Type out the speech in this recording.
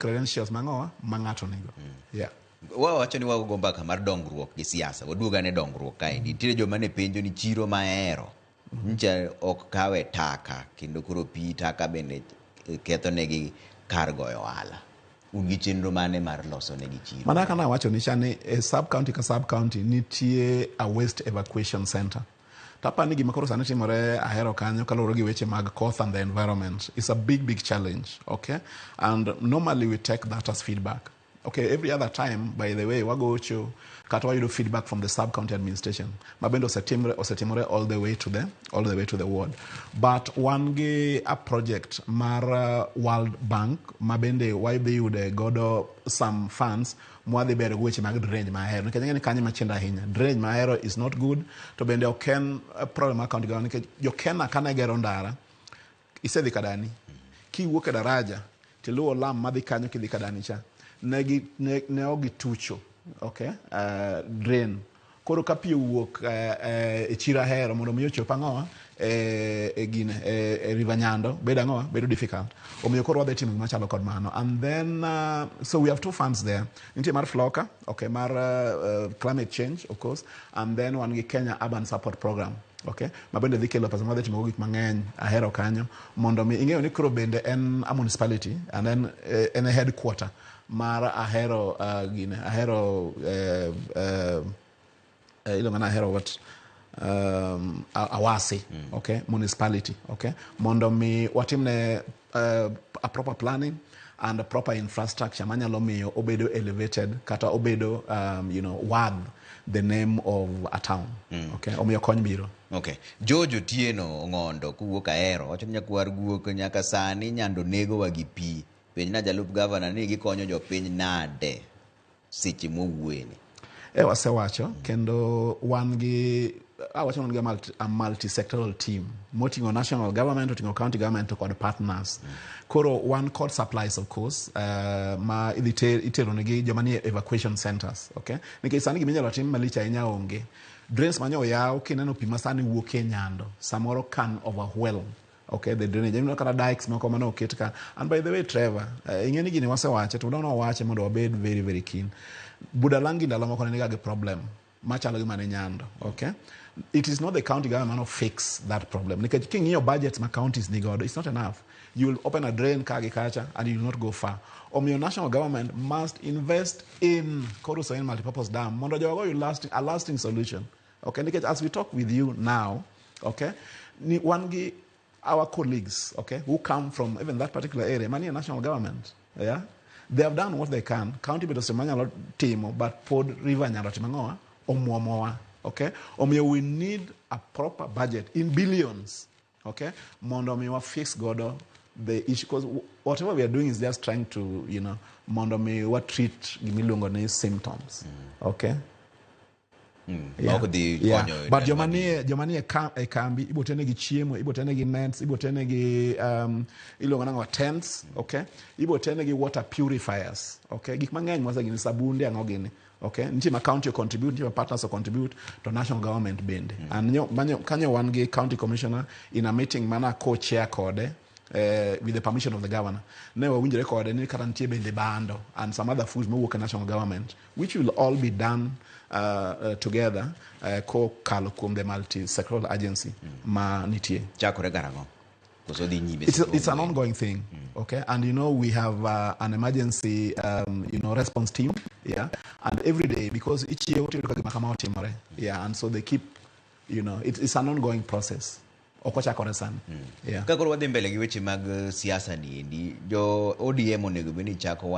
Credentials mang'owa ma ng'ato nigo. Yeah. Wawacho ni wago mbaka mar dongruok gi siasa. Waduog ane dongruok kaendi. Nitiere joma ne penjo ni chiro mahero ncha ok kawe taka, kendo koro pi taka bende ketho negi kar goyo ohala. Un gi chenro mane mar loso negi chiro? Mana kaka nawacho ni cha ni e sub county ka sub county nitie a waste evacuation center. Tapani ni gima koro sani timore Ahero kanyo kaluwore gi weche mag koth and the environment is a big, big challenge, okay? And normally we take that as feedback. Okay, every other time, by the way, wagocho kata wayudo feedback from the sub county administration ma bende osetimore all the way to the ward. But wan gi a project mar World Bank ma bende wadhi yude godo some funds mwadhi bero go weche mag drainage ma Ahero, nikech ang'e ni kanyo machendo ahinya. Drainage ma Ahero is not good, to bende ok en problem mar county government, nikech jokena kane gero ndara, isedhi Kadani, kiwuok e daraja tiluwo lam madhi kanyo kidhi Kadani cha, ne ok gitucho, okay, drain. Koro ka pi owuok e chiro Ahero mondo mi ochop ang'owa e gine e River Nyando, bedo ang'owa, bedo difficult. Omiyo koro wadhi timo gima chalo kod mano. And then so we have two funds there. Nitie mar FLLoCA, okay, mar climate change, of course, and then wan gi Kenya Urban Support Program, okay, ma bende dhi kelo pesa madhi timo go gik mang'eny Ahero kanyo, mondo mi ing'eyo ni koro bende en a municipality and then en a headquarter mar Ahero, gine Ahero, iluongo ni Ahero what, Awasi, okay, municipality, okay, mondo mi watimne a proper planning and a proper infrastructure manyalo miyo obedo elevated kata obedo worth the name of a town, okay. Omiyo kony biro. Okay. George Otieno Ong'ondo kowuok Ahero wacho ni, "Nyakwar guok, nyaka sani Nyando negowa gi pi. Penj na jalup gavana ni gikonyo jopiny nade seche mwawuoyeni?" E wasewacho kendo wan gi, awacho, wan gi a multi-sectoral team moting'o national government, oting'o county government to kod partners. Koro wan kod supplies, of course, ma idhi itero negi joma nie evacuation centers, okay, nikech sani giminyalo tim malich ahinya onge. Drains manyo oyaw, kineno pi ma sani wuok e Nyando samoro can overwhelm, okay, the drainage. Ineno kata dikes moko mane oket ka. And by the way, Trevor, ing'e ni gini wasewache to wadwa wawache mondo wabed very, very keen. Budalangi ndalo moko ne niga gi problem machalo gi mane Nyando, okay? It is not the county government mano fix that problem, nikech king'iyo budgets ma counties ni godo, it's not enough. You will open a drain ka gi kacha and you will not go far. Omiyo national government must invest in Koru multipurpose dam mondo jogo oyud a lasting solution, okay? Nikech as we talk with you now, okay, ni wan gi our colleagues, okay, who come from even that particular area, manie national government, yeah, they have done what they can. County bende osemanyalo timo, but pod River Nyando timo ang'owa, omuomowa, okay? Omiyo we need a proper budget in billions, okay, mondo mi wa fix godo the issue, because whatever we are doing is just trying to mondo mi wa treat gimiluongo ni symptoms, okay? Yeah. Ok dhi konyo. But joma nie e kambi ibo tenegi chiemo, ibo tenegi nets, ibo tenegi iluongo nang'o, tents, okay? Ibo tenegi water purifiers, okay? Gik mang'eny mwase gini, sabunde, ang'o gini, okay? Nitie ma county o contribute, nitie ma partners o contribute, to national government bende. And kanyo wan gi county commissioner in a meeting mana co-chair kode, with the permission of the governor. Ne wawinjore kode ni kata nitie bende bando and some other foods mowuok e national government, which will all be done together kokalo kuom the multi-sectoral agency ma nitie. Chakore karang'o? Koso dhi nyime? It's an ongoing thing, okay? And we have an emergency response team, yeah? And every day, because each year, tiyudo ka gima kama otimore, yeah? And so they keep, it's an ongoing process. Ok ochakore sani. Yeah. Ka koro wadhi mbele gi weche mag siasa ni endi, jo ODM onego bed ni chako